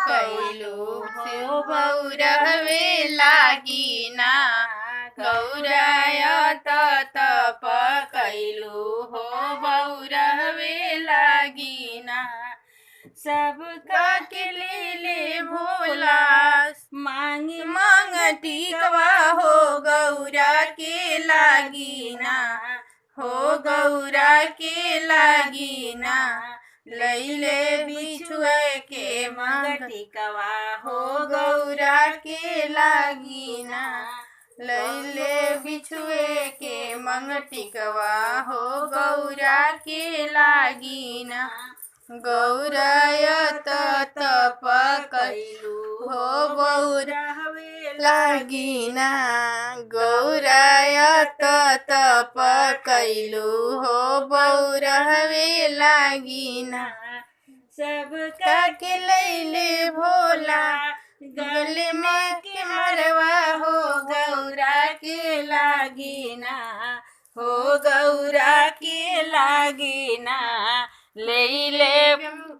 कैलू हो बौरहवे लागिना। गौराय तप कैलू हो बौरहवे लागिना। सबका के ले भोला मांगी मांग टिकवा हो गौरा के लागिना। हो गौरा के लागिना लैले बिछुए के मांग टिकवा हो गौरा के लागिना। लैले बिछुए के मंग टिकवा हो गौरा के लागिना। गौराय तप कैलू हो बौरहवे लागिना। गौराय तप कैलू हो बौरहवे लागिना। सबका के लैले भोला गले में के मरवा हो गौरा के लागिना। हो गौरा के लागिना ले ले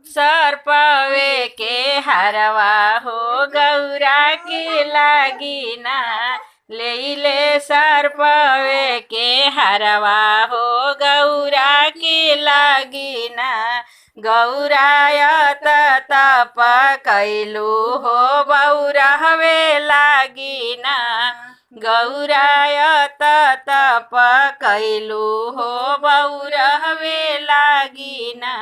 सर्पवे के हरवा हो गौरा के लागिना। ले ले सर्पवे के हरवा हो गौरा के लागिना। गौराय तप कैलू हो बौरहवे लागिना। गौराय तप कैलू हो बौरहवे लागिना।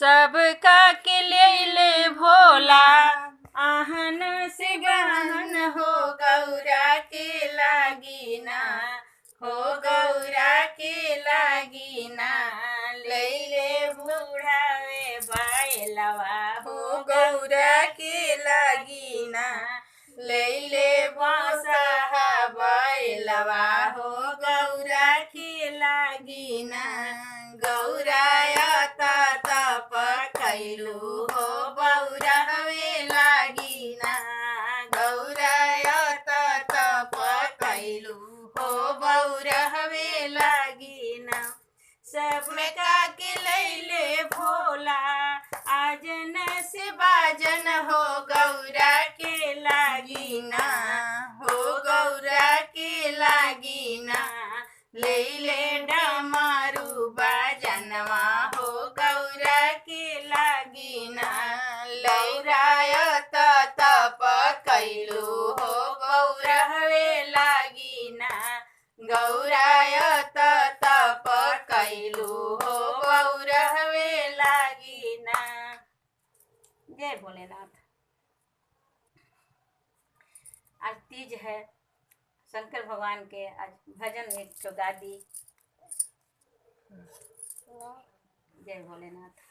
सबका के ले भोला आहन से गहन हो गौरा के लागिना। हो गौरा के लागिना लैले बूढ़ावे बैलवा हो गौरा के लागिना। लैले बसहा बैलवा हो गौरा के लागिना। गौराय तप कैलू हो बौरहवे लागिना। गौराय तप कैलू हो बौरहवे लागिना। सब में का के लैले भोला आजन से बाजन हो गौरा के लागिना। हो गौरा के लागिना लैले डमरू बाजनवा हो गौरा के लागिना। लौराय तप कैलू हो गौरहवे लागिना। गौराय तप कैलू हो गौरहवे लागिना। जय भोलेनाथ। आज तीज है, शंकर भगवान के आज भजन एक ठो गा दी। जय भोलेनाथ।